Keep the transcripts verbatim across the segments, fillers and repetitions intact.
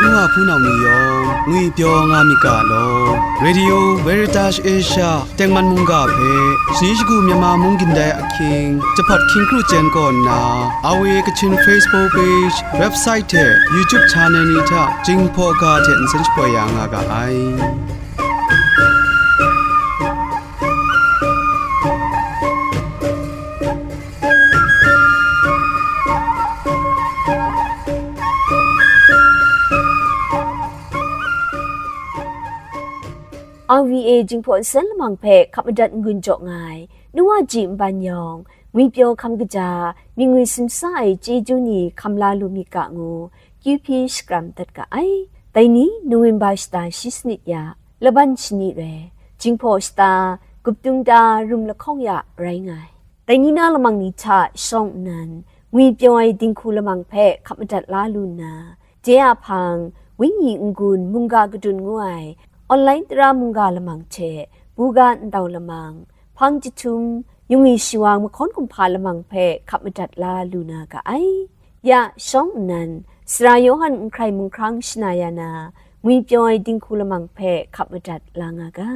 Nu wa hpunau ni yawng ngwipyaw nga myit ga law. Radio Veritas Asia tengman mungga hpe, shani shagu Myanmar mung gindai ahkying, jahpawt hkying kru chyen kaw nna, R V A Kachin Facebook page, website hte YouTube channel ni hta Jinghpaw ga hte nsen shapoi ya nga ga ai. R V A Jinghpaw nsen lamang hpe hkap madat n-gun jaw nga ai, nu wa ji nban yawng, ngwipyaw hkam kaja, myit ngwi simsa ai chyeju ni hkam la lu myit ga ngu, Q P shakram dat ga ai. Dai ni November shata shi sanit ya, laban shani rai, Jinghpaw shata, Guptung ta rum lahkawng ya rai nga ai. Dai ni na lamang ni hta shawng nnan, ngwipyaw ai dinghku lamang hpe hkap madat la lu nna, de a hpang, Wenyi n-gun mungga kadun ngu ai, online tara mungga lamang hte, buga ndau lamang, hpang jahtum, yungwi shawang mahkawn kumhpa lamang hpe hkap madat la lu na ga ai. Ya shawng nnan, Sara Yawhan n hkrai mung hkrang shana ya na, ngwipyaw ai dinghku lamang hpe hkap madat la nga ga.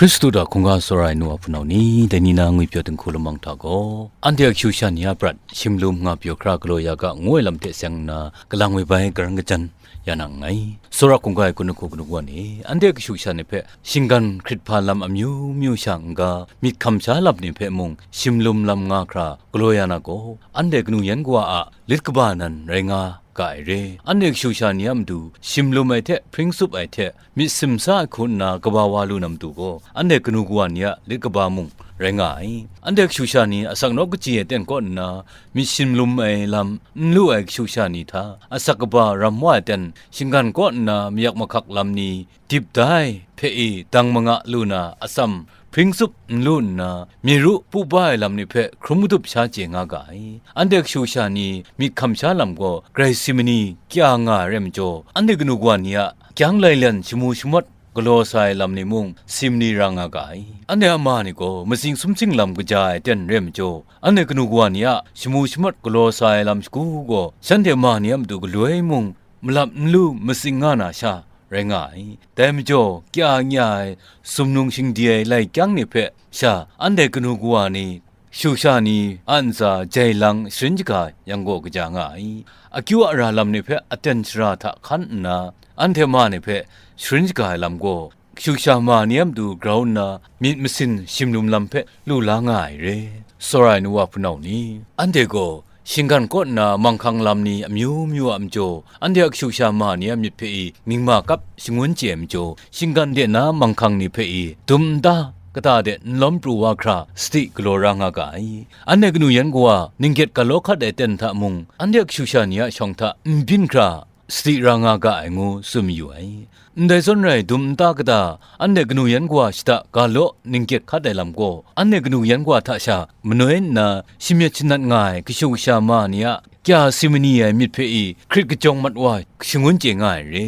Hkristu hta hkungga tsawra ai nu wa hpunau ni, dai ni na ngwipyaw dinghku lamang hta gaw, anhte a kashu kasha ni a prat, shimlum nga pyaw hkra galaw ya ga ngu ai lam hte seng nna, kalang woi bai karan kajan ya na nngai. Tsawra hkungga ai hku, hku, hku, hku wa ni, anhte a kashu kasha ni hpe shinggan hkrit hpa lam amyu myu sha n-ga, myit hkam sha lam ni hpe mung shimlum lam nga hkra galaw ya na gaw, anhte kanu yan kawa a lit kaba nan rai nga ga ai re. Anhte kashu kasha ni a matu shimlum ai hte hpring tsup ai hte myit simsa ai hku nna kaba wa lu na matu gaw, anhte kanu kawa ni a lit kaba mung rai nga ai. Anhte kashu kasha ni asak nawk kaji ai aten kaw nna myit shimlum ai lam n lu ai kashu kasha ni hta, asak kaba ram wa ai aten shinggan kaw nna mayak mahkak lam ni dip da ai hpe e dang manga lu na atsam hpring tsup n lu nna, myi ru pu ba ai lam ni hpe hkrum madup sha chye nga ga ai. Anhte kashu kasha ni myit hkam sha lam gaw grai si mani kya nga ai rai majaw, anhte kanu kawa ni a kyang lailen shamu shamawt galaw sa ai lam ni mung si mani ra nga ga ai. Anhte a ma ni gaw matsing sumsing lam kaja ai aten rai majaw, anhte kanu kawa ni a shamu shamawt galaw sa ai lam shagu gaw, shanhte ma ni a matu galoi mung malap n lu matsing nga na sha rai nga ai. Dai majaw, kya nya ai, sumnung shingdi ai lai kyang ni hpe sha, anhte kanu kawa ni, kashu kasha ni a ntsa jai lang sharin shaga yang gaw kaja nga ai. Akyu ara lam ni hpe aten shara hta hkan nna, anhte ma ni hpe sharin shaga ai lam gaw, kashu kasha ma ni a matu grau nna myit masin shimlum lam hpe lu la nga ai re. Tsawra ai nu wa hpunau ni, anhte gaw shinggan kaw nna manghkang lam ni amyu myu a majaw, anhte a kashu kasha ma ni a myit hpe i ningma kap shangun chye ai majaw, shinggan de na manghkang ni hpe i dum nta kata de n lawm pru wa hkra sadi galaw ra nga ga ai. Anhte kanu yan kawa ninggyet ga law hkat ai aten hta mung, anhte a kashu kasha ni a shawng hta n byin hkra sadi ra nga ga ai ngu tsun mayu ai. Ndai zawn rai, dum nta kata, anhte kanu yan kawa shada ga law ninggyet hkat ai lam gaw, anhte kanu yan kawa hta sha manoi nna shamyet shanat nga ai kashu kasha ma ni a kya si mani ai myit hpe i hkrit kajawng mat wa shangun chye nga ai re.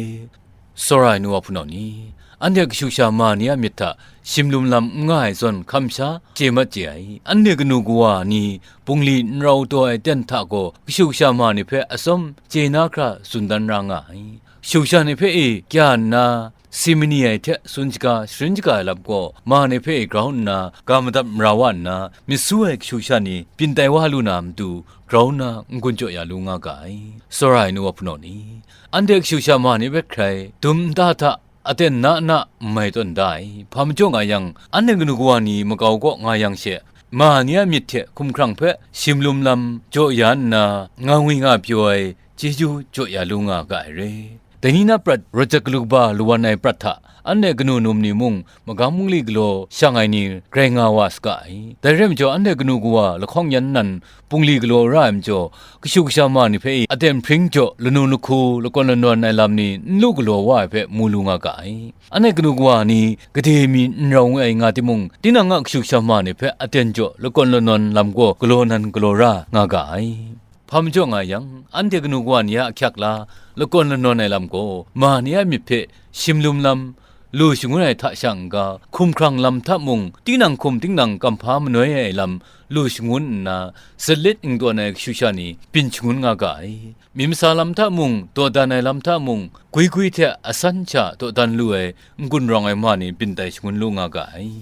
Tsawra ai nu wa hpunau ni, anhte kashu kasha ma ni a myit hta shimlum lam n nga ai zawn hkam sha chye mat chye ai. Anhte kanu kawa ni bungli n rau taw ai aten hta gaw kashu kasha ma ni hpe atsawm chye na hkra tsun dan ra nga ai. Kashu kasha ni hpe e kya nna si mani ai hte tsun shaga sharin shaga ai lam gaw, ma ni hpe e grau nna ga madap mara wa nna, myit su ai kashu kasha ni byin tai wa lu na matu grau nna n-gun jaw ya lu nga ga ai. Tsawra ai nu wa hpunau ni, anhte kashu kasha ma ni hpe hkrai dum nta hta aten na na n mai tawn da ai. Hpa majaw nga yang, anhte kanu kawa ni makau kaw nga yang she, ma ni a myit hte hkumhkrang hpe shimlum lam jaw ya nna, nga ngwi nga pyaw ai chyeju jaw ya lu nga ga ai re. Dai ni na prat rawt jat galu kaba lawan ai prat hta, anhte kanu num ni mung magam bungli galaw shang ai ni rai nga wa saga ai. Dai rai majaw, anhte kanu kawa lahkawng yan nan bungli galaw ra ai majaw, kashu kasha ma ni hpe aten hpring jaw lanu lahku lakawn lanawn ai lam ni n lu galaw wa ai hpe mu lu nga ga ai. Anhte kanu kawa ni gade mi n rau ai nga timung, tinang a kashu kasha ma ni hpe aten jaw lakawn lanawn lam gaw galaw nan galaw ra nga ga ai. Hpa majaw nga yang, anhte kanu kawa ni a ahkyak la lakawn lanawn ai lam gaw, ma ni a myit hpe shimlum lam, lu shangun ai hta shang n-ga, hkumhkrang lam hta mung, tinang hkum tinang kamhpa manoi ai lam lu shangun nna, zatlit n-tawn ai kashu sha ni byin shangun nga ga ai. Myit masa lam hta mung, dawdan ai lam hta mung, gwi gwi hte asan sha dawdan lu ai n-gun rawng ai ma ni byin tai shangun lu nga ga ai.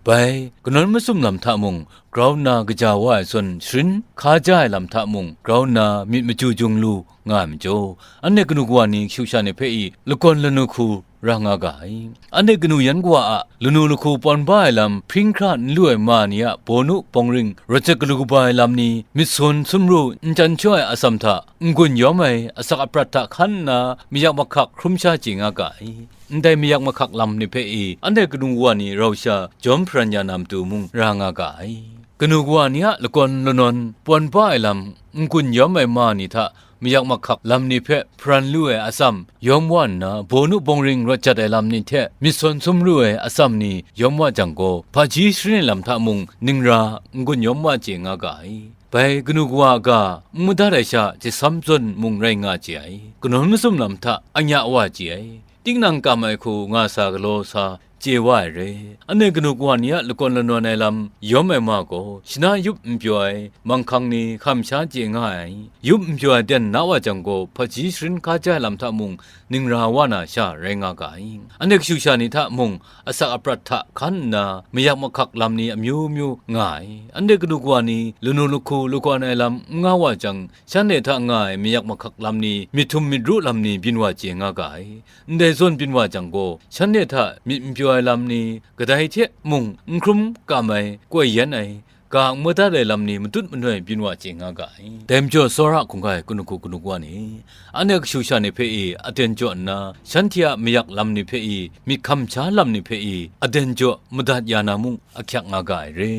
Bai, kanawn masum lam hta mung, grau nna kaja wa ai zawn sharin hka ja ai lam hta mung, grau nna myit machyu jung lu nga ai majaw, anhte kanu kawa ni kashu sha ni hpe i lakawn lanu hku ra nga ga ai. Anhte kanu yan kawa a lanu lahku pawn ba ai lam hpring hkra n lu ai ma ni a bawnu bawngring rawt jat galu kaba ai lam ni, myit sawn sumru n chyan shaw ai atsam hta, n-gun yawm ai asak aprat hta hkan nna mayak mahkak hkrum sha chye nga ga ai. Ndai mayak mahkak lam ni hpe i anhte kanu kawa ni rau sha jawm hparan ya na matu mung ra nga ga ai. Kanu kawa ni a lakawn lanawn pawn ba ai lam n-gun yawm ai ma ni hta mayak mahkak lam ni hpe hparan lu ai atsam yawm wa nna, bawnu bawngring rawt jat ai lam ni hte myit sawn sumru ai atsam ni yawm wa jang gaw, hpaji sharin ai lam hta mung ningra n-gun yawm wa chye nga ga ai. Bai kanu kawa a ga n madat ai sha jasam zawn mung rai nga chye ai. Kanawn masum lam hta anya wa chye ai. Tinang kam ai hku nga sa galaw sa chye wa ai re. Anhte kanu kawa ni a lakawn lanawn ai lam yawm ai ma gaw, shana yup n pyaw ai manghkang ni hkam sha chye nga ai. Yup n pyaw ai ten na wa jang gaw, hpaji sharin hka ja ai lam hta mung ningra wa na sha rai nga ga ai. Anhte kashu sha ni hta mung asak aprat hta hkan nna mayak mahkak lam ni amyu myu nga ai. Anhte kanu kawa ni lanu lahku lakawn ai lam n nga wa jang, shanhte hta nga ai mayak mahkak lam ni, myit htum myit ru lam ni byin wa chye nga ga ai. Ndai zawn byin wa jang gaw, shanhte hta myit n pyaw ai lam ni, kadai hte mung n hkrum kam ai, koi yan ai, ga n madat ai lam ni matut manoi byin wa chye nga ga ai. Dai majaw, tsawra hkungga ai kanu hku kanu wa ni, anhte kashu sha ni hpe e aten jaw nna, shanhte a mayak lam ni hpe e, myit hkam sha lam ni hpe e, aten jaw madat ya na mung ahkyak nga ga ai re.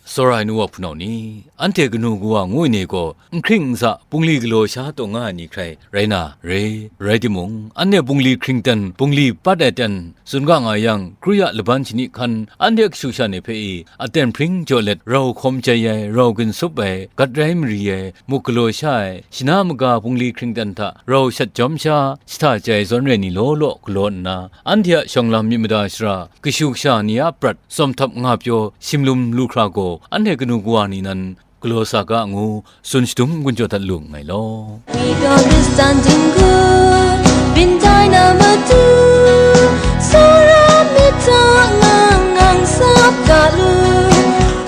Tsawra ai nu wa hpunau ni, anhte kanu kawa ngu ai ni gaw, n hkring n sa bungli galaw sha taw nga ai ni hkrai rai na re. Rai timung, anhte bungli hkring ten, bungli pat ai ten, tsun ga nga yang, kru ya laban shani hkan, anhte kashu sha ni hpe e, aten hpring jaw let, rau hkawm chyai ai, rau ginsup ai, gat rai mari ai, muk galaw sha ai, shana maga bungli hkring ten hta rau shat jawm sha, shata chyai zawn re ni law law galaw nna, anhte a shawng lam myit mada shara, kashu kasha ni a prat tsawm htap nga pyaw shimlum lu hkra gaw, anhte kanu kawa ni nan galaw sa ga ngu, tsun shadum n-gun jaw dat lu nngai law. We don't listen to good, been time number two. Sora mita ngang ngang sap ga lu,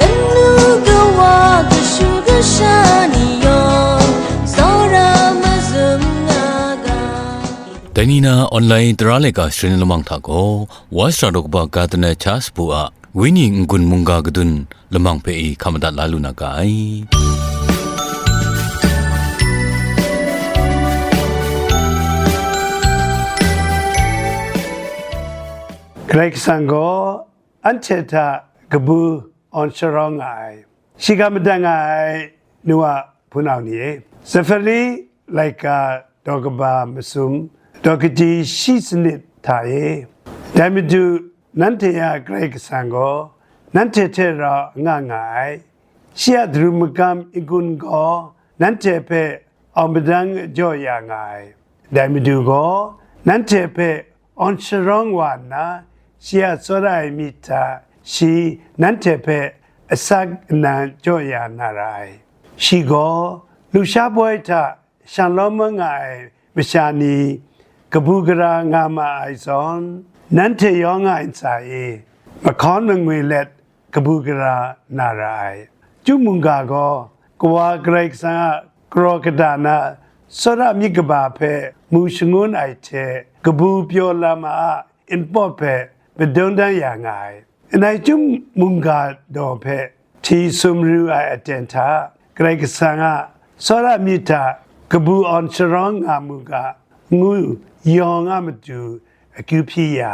kanu kawa kashu kasha ni yawng, sora mazum nga ga. Dai ni na online tara laika sharin lamang hta gaw, West Rado kaba Gardner Charles bu a Wenyi n-gun mungga kadun lamang hpe i hkam madat la lu na ga ai. Karai Kasang gaw anhte hta kabu awn sharawng nga ai. Shi ga madat nga ai nu a hpunau ni e, Zefali laika daw kaba masum, daw kaji shi sanit hta e, dai Madu nanhte a Karai Kasang gaw nanhte hte rau anga nga ai. Shi a daru magam n-gun gaw nanhte hpe awng padang jaw ya nga ai. Dai Madu gaw nanhte hpe awn sharawng wa nna, shi a tsawra ai myit hta shi nanhte hpe asak nnan jaw ya na ra ai. Shi gaw lusha boi hta shanglawm nga ai masha ni kabu gara nga ma ai zawn, nanhte yawng a ntsa e mahkawn mangwi let kabu gara na ra ai. Chyum mungga gaw Kawa Karai Kasang a karaw kata na tsawra myit kaba hpe mu shangun ai hte, kabu pyaw lam a npawt hpe madung dan ya nga ai. Nai chyum mungga daw hpe hti sumru ai aten hta, Karai Kasang a tsawra myit hta kabu awn sharawng nga mu ga, ngu yawng a matu akyu hpyi ya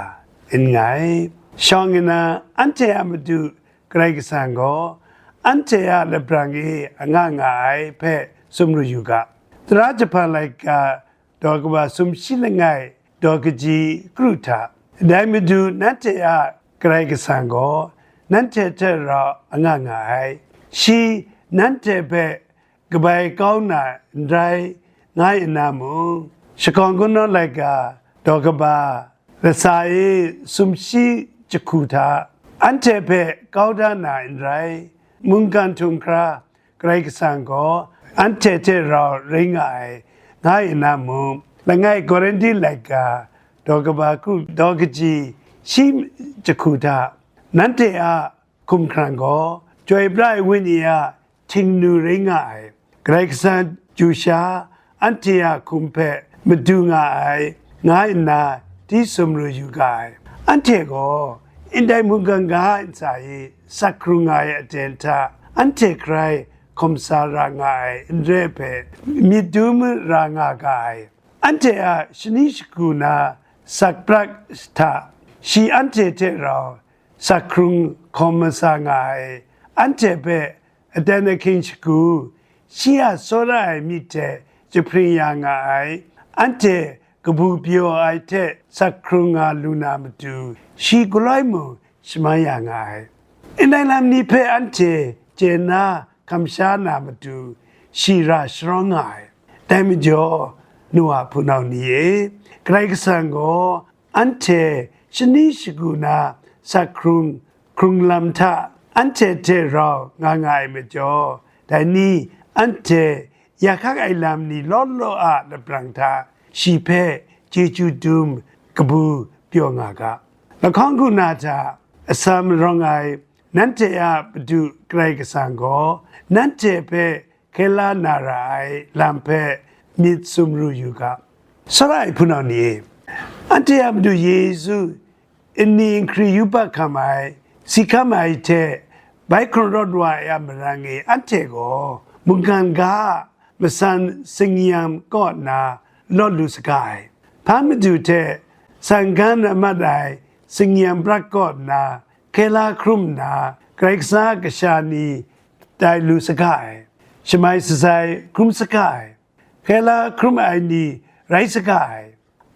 nngai. Shawng nna, anhte a Madu Karai Kasang gaw anhte a labrang e anga nga ai hpe sumru yu ga. Tara Jahpan laika daw kaba sumshi langai daw kaji kru hta, dai Madu nanhte a Karai Kasang gaw nanhte hte rau anga nga ai. Shi nanhte hpe kabai kau na n rai, ngai nna mung, shakawn kungdawn laika daw kaba Lasa e sumshi jahku hta anhte hpe kau da na n rai, mungkan htum hkra Karai Kasang gaw anhte hte rau rai nga ai, nga nna mu. Langai Korinti laika daw kaba kru daw kaji shi jahku hta, nanhte a hkumhkrang gaw Chyoi pra ai Wenyi a htingnu rai nga ai, Karai Kasang chyu sha anhte a hkum hpe madu nga ai, nga nna di sumru yu ga ai. Anhte gaw ndai mungkan ga ntsa e sak hkrung nga ai aten hta anhte hkrai hkawm sa ra nga ai n re ai hpe myit dum ra nga ga ai. Anhte a shani shagu na sak prat hta shi anhte hte rau sak hkrung hkawm masa nga ai, anhte hpe aten ahkying shagu, shi a tsawra ai myit hte jahpring ya nga ai, anhte kabu pyaw ai hte sak hkrung nga lu na matu, shi galoi mung shaman ya nga ai. Ndai lam ni hpe anhte chye na kamsha na matu, shi ra sharawng nga ai. Dai majaw, nu a hpunau ni e, Karai Kasang gaw anhte shani shagu na sak hkrung hkrung lam hta anhte hte rau nga nga ai majaw, dai ni anhte ya hkak ai lam ni law law a laprang hta shi hpe chyeju dum kabu pyaw nga ga. Lahkawng hku na hta atsam rawng ai nanhte a Madu Karai Kasang gaw nanhte hpe hkye la na ra ai lam hpe myit sumru yu ga. Tsawra ai hpunau ni e, anhte a Madu Yesu nni nhkri yubak hkam ai, si hkam ai hte bai hkun rawt wa ai a marang e anhte gaw mungkan ga a matsan singnyam kaw nna lawt lu saga ai. Hpa madu hte sanggan amat ai singnyam prat kaw nna hkye la hkrum nna, Karai Kasang a kasha ni tai lu saga ai, shamai shatsai hkrum saga ai, hkye la hkrum ai ni rai saga ai,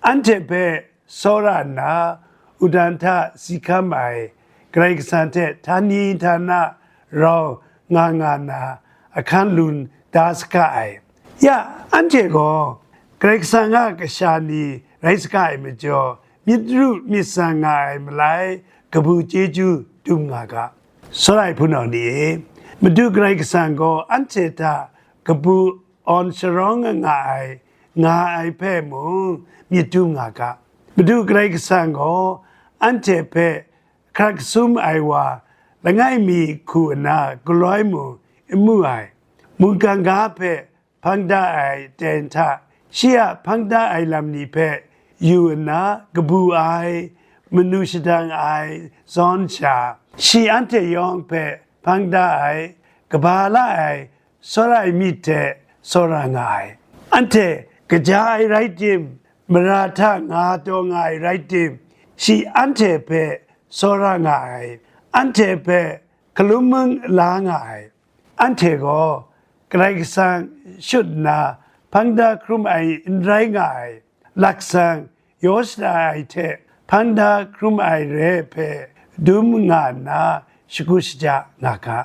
anhte hpe tsawra nna, wudang hta si hkam ai, Karai Kasang hte htani htana rau nga nga na ahkan lun da saga ai. Ya, anhte gaw Karai Kasang a kasha ni rai saga ai majaw, myit ru myit tsang nga ai malai kabu chyeju dum nga ga. Tsawra ai hpunau ni e, Madu Karai Kasang gaw anhte hta kabu awn sharawng nga ai, nga ai hpe mung myit dum nga ga. Madu Karai Kasang gaw anhte hpe hkrat kasum ai wa langai mi hku nna galoi mung n mu ai, mungkan ga hpe hpang da ai ten hta, shi a hpang da ai lam ni hpe yu nna kabu ai, manu shadang ai zawn sha, shi anhte yawng hpe hpang da ai, kaba la ai, tsawra ai myit hte tsawra nga ai. Anhte kaja ai rai tim, mara hta nga taw nga ai rai tim, shi anhte hpe tsawra nga ai, anhte hpe hkalum mung la nga ai. Anhte gaw Karai Kasang shut nna hpang da hkrum ai n rai nga ai, laksang yaw shada ai hte hpang da hkrum ai re ai hpe dum nga nna shagu shaja nga ga.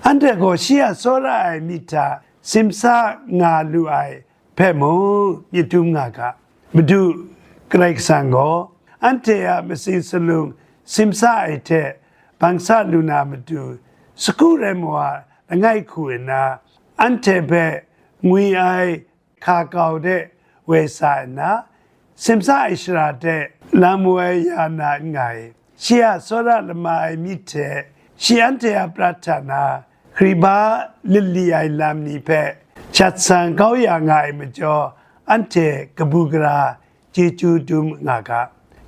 Anhte gaw shi a tsawra ai myit hta simsa nga lu ai hpe mung myit dum nga ga. Madu Karai Kasang gaw anhte a matsing salum simsa ai hte bangsa lu na matu, sagu rai mawa langai hku nna, anhte hpe ngwi ai hka kau de woi sa nna, simsa ai shara de lam woi ya na n nga ai. Shi a tsawra lama ai myit hte shi anhte a prat hta na hkriba lit li ai lam ni hpe shat san kau ya nga ai majaw, anhte kabu gara chyeju dum nga ga.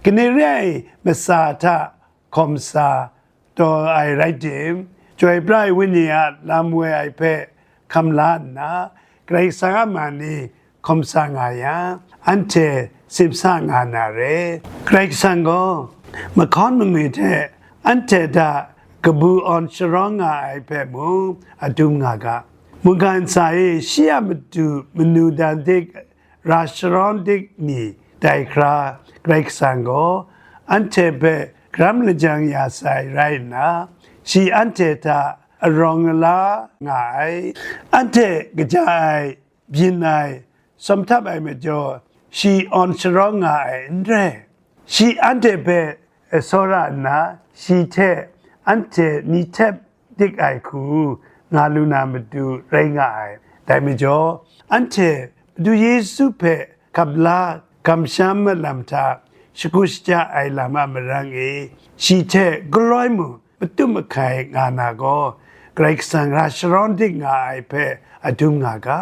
Kane re ai masa hta hkawm sa taw ai rai tim, Chyoi pra ai Wenyi a lam woi ai hpe hkam la nna, Karai Kasang a man e hkawm sa nga yang, anhte simsa nga na re. Karai Kasang gaw mahkawn mangwi hte anhte hta kabu awn sharawng nga ai hpe mung a dum nga ga. Mungkan ntsa e shi a matu manu dan dik ra sharawng dik ni dai hkra, Karai Kasang gaw anhte hpe karam lajang ya sai rai nna, shi anhte hta arawng ala nga ai, anhte kaja ai, byin ai, sawm htap ai majaw, shi awn sharawng nga ai n re. Shi anhte hpe tsawra nna, shi hte anhte ni htep dik ai hku nga lu na matu rai nga ai. Dai majaw, anhte Madu Yesu hpe hkap la kamsham malam hta shagu shaja ai lam a marang e, shi hte galoi mung matum mahkai nga na gaw, Karai Kasang ra sharawng dik nga ai hpe adum nga ga.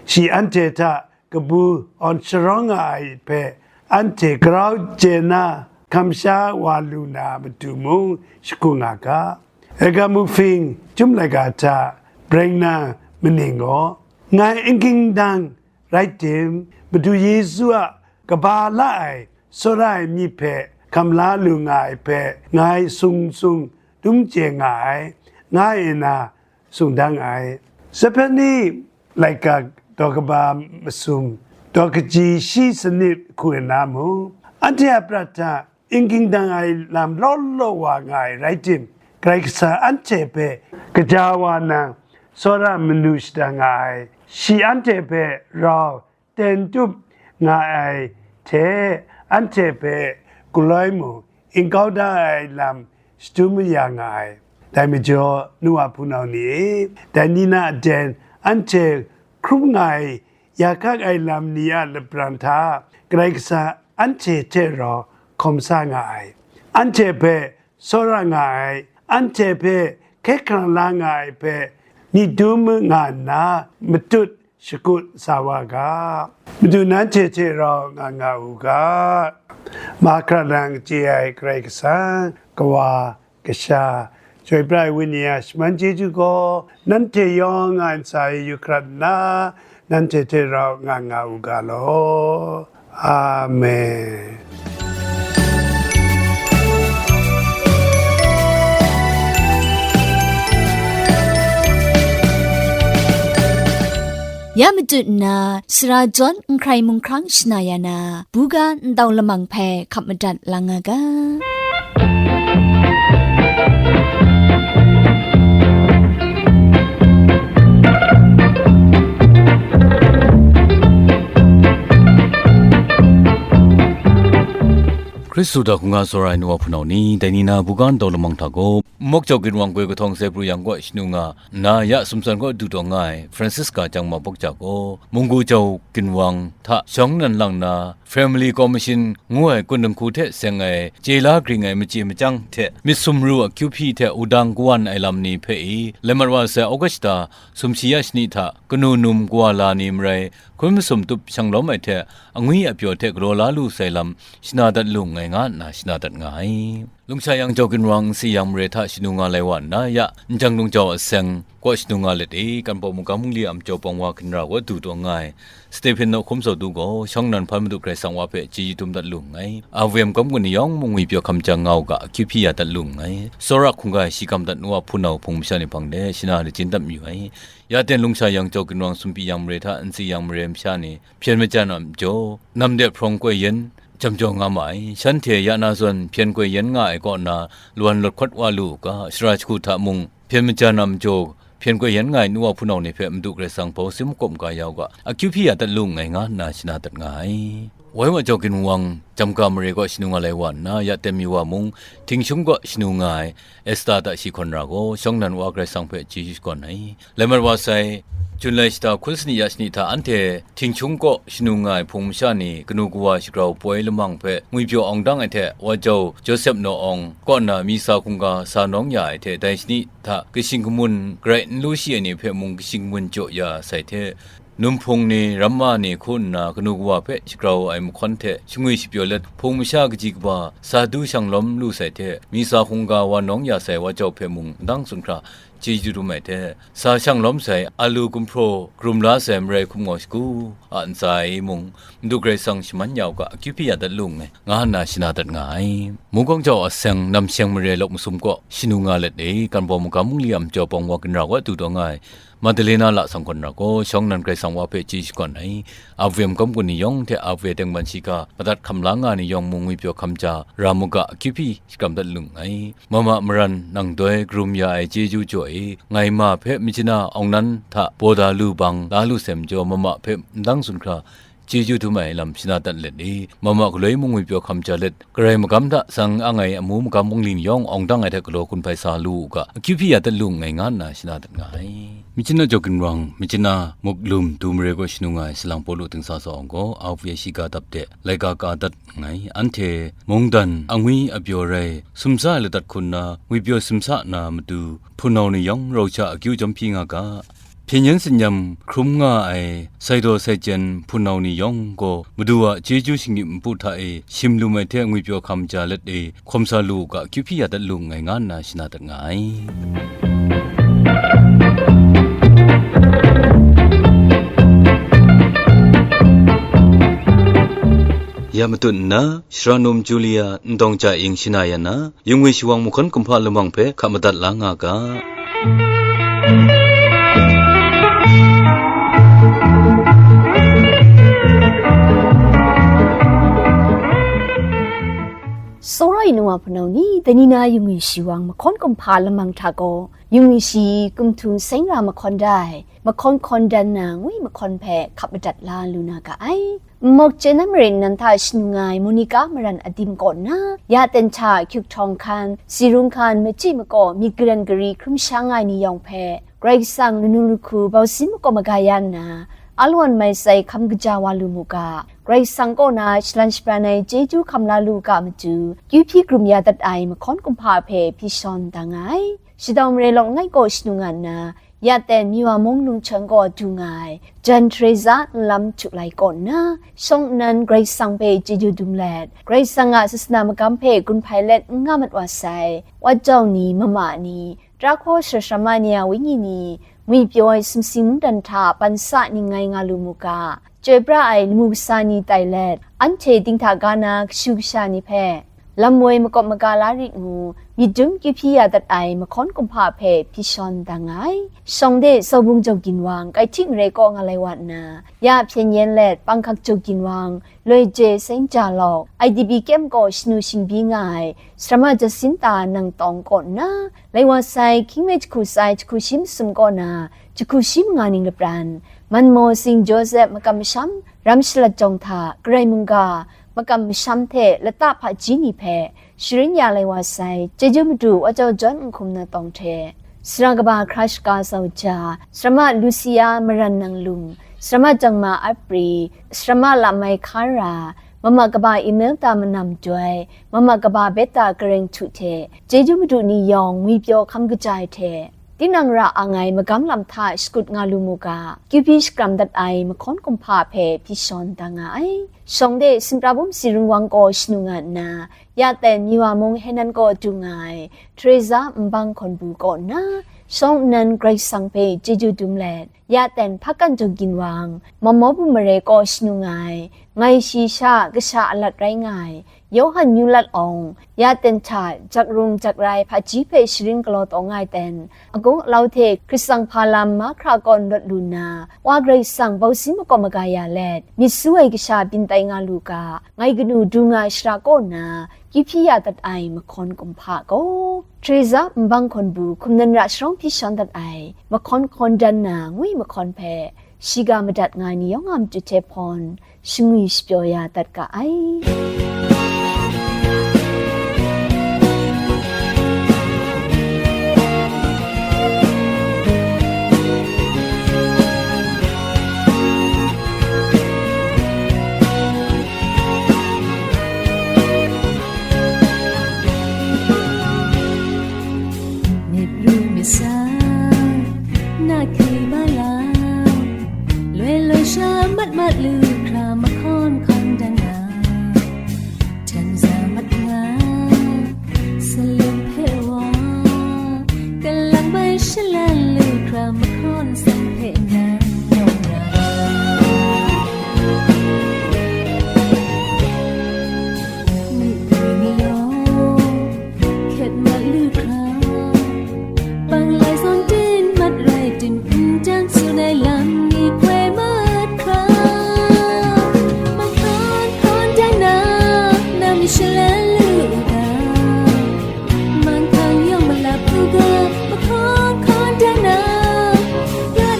Shi anhte hta kabu awn sharawng nga ai hpe anhte grau chye na kamsha wa lu na matu mung shagu nga ga. Pergamu hping chyum laika hta breng na maning gaw, ngai n ging dang rai tim, Madu Yesu a kaba la ai tsawra ai myit hpe hkam la lu nga ai hpe ngai sung sung dum chye nga ai, nga nna sung dang ai. Zapheni laika daw kaba masum, daw kaji shi sanit hku nna mung, anhte a prat hta n ging dang ai lam law law wa nga ai rai tim, Karai Kasang anhte hpe kaja wa nang tsawra manu shada nga ai, shi anhte hpe rau ten tup nga ai hte, anhte hpe galoi mung n kau da ai lam shadum maya nga ai. Dai majaw, nu wa hpunau ni e, dai ni na aten anhte hkrum nga ai, ya hkak ai lam ni a lapran hta Karai Kasang anhte hte rau hkawm sa nga ai, anhte hpe tsawra nga ai, anhte hpe hkye hkrang la nga ai hpe myit dum nga nna matut shakut sa wa ga. Madu nanhte hte rau nga nga u ga. Mahkra lang chye ai Karai Kasang, Kawa, Kasha, Chyoi Pra ai Wenyi a shaman chyeju gaw nanhte yawng a ntsa e yu hkrat nna, nanhte hte rau nga nga u ga law. Amen. Ya matut nna, sara jawn n hkrai mung hkrang shana ya na, buga ndau lamang hpe hkap madat la nga ga. Hkristu hta hkungga tsawra ai nu wa hpunau ni, dai ni na buga ndau lamang hta gaw, Mawk Jau Ginwang Goi Kahtawng Sai Pru Yang kaw shanu nga nna, ya sumsan kaw du taw nga ai Francisca Chyang Ma Bawk Ja gaw, Munggu Jau Ginwang hta shawng nan lang na, Family Commission ngu ai kun dinghku hte seng ai chye la gring ai machye machyang hte myit sumru akyu hpyi hte wudang kawan ai lam ni hpe i, lai mat wa sai August shata sumshi ya shani hta kanu num kawa la ni marai, hkun masum tup shang lawm ai hte angwi apyaw hte galaw la lu sai lam shana dat lu nngai nga nna shana dat nga ai. Lungsha Yang Jau Ginwang nsi yang mare hta shanu nga lai wa nna, ya Njang Lung Jau Aseng kaw shanu nga let e, Kan Pawng Mungga Mungli a majaw pawng wa ginra kaw du taw nga ai Stephen Nawhkum Sawtu gaw, shawng nan hpan Madu Karai Kasang wa hpe chyeju dum dat lu nngai. A V M kam kun ni yawng mung ngwi pyaw hkam jang nga u ga, akyu hpyi ya dat lu nngai. Tsawra hkungga e shi kam dat nu a hpunau hpung masha ni hpang de shana lachyim dat mayu ai. Ya ten Lungsha Yang Jau Ginwang sumpi yang mare hta nsi yang mare masha ni hpyen majan a majaw, nam de hprawng koi yen jam jaw nga ma ai. Shanhte ya na zawn hpyen koi yen nga ai kaw na, lawan lawt hkawt wa lu u ga, shara jahku hta mung, hpyen majan a majaw, hpyen koi yen nga ai nu wa hpunau ni hpe Madu Karai Kasang bau sim makawp ga ya u ga, akyu hpyi ya dat lu nngai nga nna shana dat nga ai. Wai wa Jau Ginwang Jamga mare kaw shanu nga lai wa nna, ya ten mi wa mung, Htingshung kaw shanu nga ai Esta hta shi hkawn ra gaw, shawng nan wa Karai Kasang hpe chyeju shakawn ai. Lai mat wa sai, Jun lai shata hkun sanit ya shani hta anhte Htingshung kaw shanu nga ai hpung masha ni kanu kawa shagrau poi lamang hpe ngwipyaw awng dang ai hte, wa jau Josep Naw Awng kaw na misa hkungga sa nawng ya ai hte, dai shani hta kashing kamun garai n lu shi ai ni hpe mung kashing kamun jaw ya sai hte, num hpung ni, ramma ni hku nna kanu kawa hpe shagrau ai mahkawn hte shangwi shapyaw let, hpung masha kaji kaba sa du shang lawm lu sai hte, misa hkungga wa nawng ya sai wa jau hpe mung ndang sunhkra chyeju dum ai hte, sa shang lawm sai, alu gumhpraw karum la sai marai hkum ngau shagu a ntsa e mung, Madu Karai Kasang shaman ya u ga, akyu hpyi ya dat lu nngai, nga nna shana dat nga ai. Mungkawng jau a seng, namsheng mare lawk masum kaw shanu nga let e, Kan Pawng Mungga Mungli a majaw pawng wa ginra wa du taw nga ai, Madalena la sanghkawn ra gaw, shawng nan Karai Kasang wa hpe chyeju shakawn ai. A V M kam kun ni yawng hte a V tengman shiga madat hkam la nga ni yawng mung ngwipyaw hkam ja ra mu ga, akyu hpyi shakram dat lu nngai. Mama maran nang doi karum ya ai chyeju jaw e, ngai ma hpe machyin a awng nan hta baw da lu bang la lu sai majaw, mama hpe ndang sunhkra chyeju dum ai lam shana dat let i, ma ma galoi mung ngwipyaw hkam ja let, karai magam hta sang ang ai amu magam mungli ni yawng awng dang ai hte galaw gun hpai sa lu u ga, akyu hpyi ya dat lu nngai nga nna shana dat nga ai. Machyin a jaw ginwang, machyin a muklum du mare kaw shanu nga ai salang Pawlu dingsa sa awng gaw, au hpe shiga dap de, laika ka dat nngai. Anhte mungdan angwi apyaw rai sumsa ai ladat hku nna, ngwipyaw sumsa na matu, hpunau ni yawng rau sha akyu jawm hpyi nga ga, hpyen yen tsin-yam hkrum nga ai saidaw saichyen hpunau ni yawng gaw, Madu a chyeju shinggyim npu hta e shim lum ai hte ngwipyaw hkam ja let e, hkawm sa lu u ga, akyu hpyi ya dat lu nngai nga nna shana dat nga ai. Ya matut nna, Shara num Julia Ndawng Ja Ing shana yan na, yungwi shawang mahkawn kumhpa lamang hpe hkap madat la nga ga. Tsawra ai nu wa hpunau ni, dai ni na yungwi shawang mahkawn kumhpa lamang hta gaw, yungwi shi kumhtu seng ra mahkawn da ai, mahkawn hkawn dan na ngwi mahkawn hpe hkap madat la lu na ga ai. Nmawk chye na marin nan hta shanu nga ai Monica Maran Adim kaw nna, ya ten hta hkyuk htawng hkan, si rung hkan, machyi makaw, myit garen gari hkrum sha nga ai ni yawng hpe, Karai Kasang lanu lahku bausin makaw maga ya nna, alawan mai sai hkam kaja wa lu mu ga, Karai Kasang kaw na shalan shabran ai chyeju hkam la lu ga matu, kyu hpyi krum ya dat ai mahkawn kumhpa hpe hpyi shawn da nga ai. Shadau mare lawng langai kaw shanu nga nna, ya ten Miwa mung lungchawng kaw du nga ai, Jan Teresa nlam htu lai kaw nna, shawng nnan Karai Kasang hpe chyeju dum let, Karai Kasang a sasana magam hpe gun hpai let n nga mat wa sai, Wa Jau ni, Mama ni, Tara hkaw Sara Sara Ma ni a wenyi ni, ngwipyaw ai sumsing mungdan hta ban sa ning ngai nga lu mu ga, chyoi pra ai lamu kasa ni tai let, anhte dinghta ga na kashu kasha ni hpe, lam woi makawp maga la rit ngu, myit dum kyu hpyi ya dat ai mahkawn kumhpa hpe hpyi shawn da nga ai. Shawng de Sawbung Jaw Ginwang, Kaihting Mare kaw nga lai wa nna, ya hpyen yen let, Panghkak Jaw Ginwang, Loi Je Seng Ja Lawk, I D P kyem kaw shanu shingbyi nga ai, Sara Ma Jacinta Nang Tawng kaw nna, lai wa sai, hkying mi jahku sai, jahku shi masum kaw na, jahku shi manga ning lapran, Manmaw Sing Joseph makam masham, Ram Shalat Jawng hta, Karai mungga, makam masham hte lata hpaji ni hpe, sharin ya lai wa sai, chyeju madu Wa Jau Jawn Nhkum na tawng hte, sara kaba hkra shaga sau ja, sara ma Lucia Maran Nanglung, sara ma Jangma Apri, sara ma Lamai Hkara, mama kaba Imelda Manam Joi, mama kaba Beta Kareng Htu hte, chyeju madu ni yawng ngwipyaw hkam kaja ai hte, tinang ra ang ai magam lam hta shakut nga lu mu ga, kyu hpyi shakram dat ai mahkawn kumhpa hpe hpyi shawn da nga ai. Shawng de Sinpra Bum Sirung Wang kaw shanu nga nna, ya ten Miwa mung Henan kaw du nga ai, Teresa Nbang Hkawn Bu kaw nna, shawng nnan Karai Kasang hpe chyeju dum let, ya ten Hpakan Jaw Ginwang, Mamaw Bum Mare kaw shanu nga ai, ngai shi sha kasha alat rai nga ai, Yawhan Nyulat Awng, ya ten hta jak rung jak rai hpaji hpe sharin galaw taw nga ai ten, agung alau hte Hkrisang hpa lam mahkra kaw n rawt lu nna, Wa Karai Kasang bausin makawp maga ya let, myit su ai kasha byin tai nga lu ga, ngai kanu du nga ai shara kaw na, kyu hpyi ya dat ai mahkawn kumhpa gaw, Teresa Nbang Hkawn Bu hkum nan ra sharawng hpyi shawn dat ai, mahkawn hkawn dan na ngwi mahkawn hpe, shiga madat nga ai ni yawng a matu hte hpawn, shangwi shapyaw ya dat ga ai. Myit ru myit sa, na hkri ma la, loi loi sha mat mat lu hkra mahkawn hkawn dan na, hten za mat nga, salam hpe wa, kalang bai shalan lu hkra mahkawn san hpe nang yawng ra. Myit ru myit yawng, hkyet mat lu hkra, panglai zawn ten mat rai tim, n dan tsun ai lam ni hkoi mat hkra, mahkawn hkawn dan na, nam shalan lu u ga, manghkang yawng malap u ga, mahkawn hkawn dan na, ya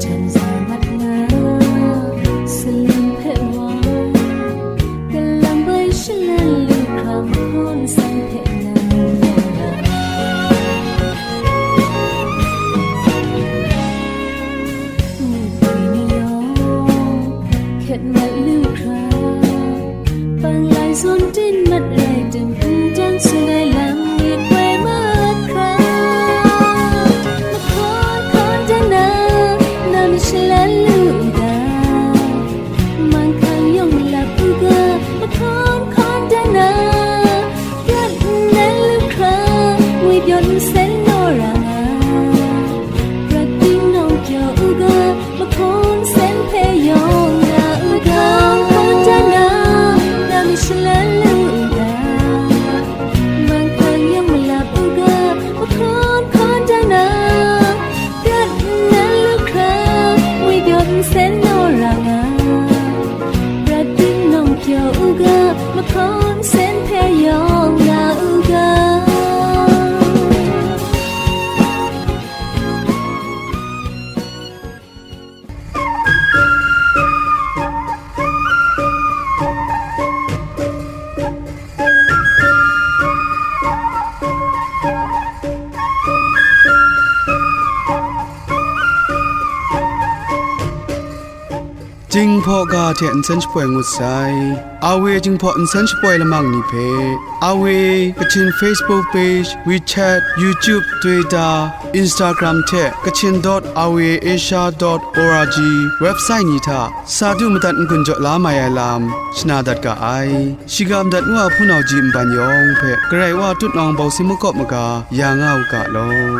Jan za mat nga, salim hpe wa, galang bai shalan lu hkra, mahkawn san hpe nang ya nga. Myi pyi ni yawng hkyet mat lu hkra, panglai zawn ten mat rai tim, n dan tsun ai lam yit woi mat hkra. Mahkawn hkawn dan na, nam shalan lu u ga, manghkang yawng malap u ga, mahkawn hkawn dan na, prat nnan lu hkra, ngwi pyawn nsen naw ra nga, prat ting nawng kyaw u ga, mahkawn sen hpe yawng na u ga, hkawn dan na, nam shalan lu u ga, manghkang yawng malap u ga, mahkawn hkawn dan na, prat nnan lu hkra, ngwi pyawn nsen naw ra nga, prat ting nawng kyaw u ga, mahkawn sen hpe yawng na u ga. Jinghpaw ga hte nsen shapoi ngut sai. Awe Jinghpaw nsen shapoi lamang ni hpe, Awe Kachin Facebook page, WeChat, YouTube, Twitter, Instagram hte Kachin dot awe asia dot org website ni hta sa du madat n-gun jaw la mai ai lam shana dat ga ai. Shiga madat ngu a hpunau ji nban yawng hpe Karai Wa tutnawng bawsi makawp maga ya nga u ga law.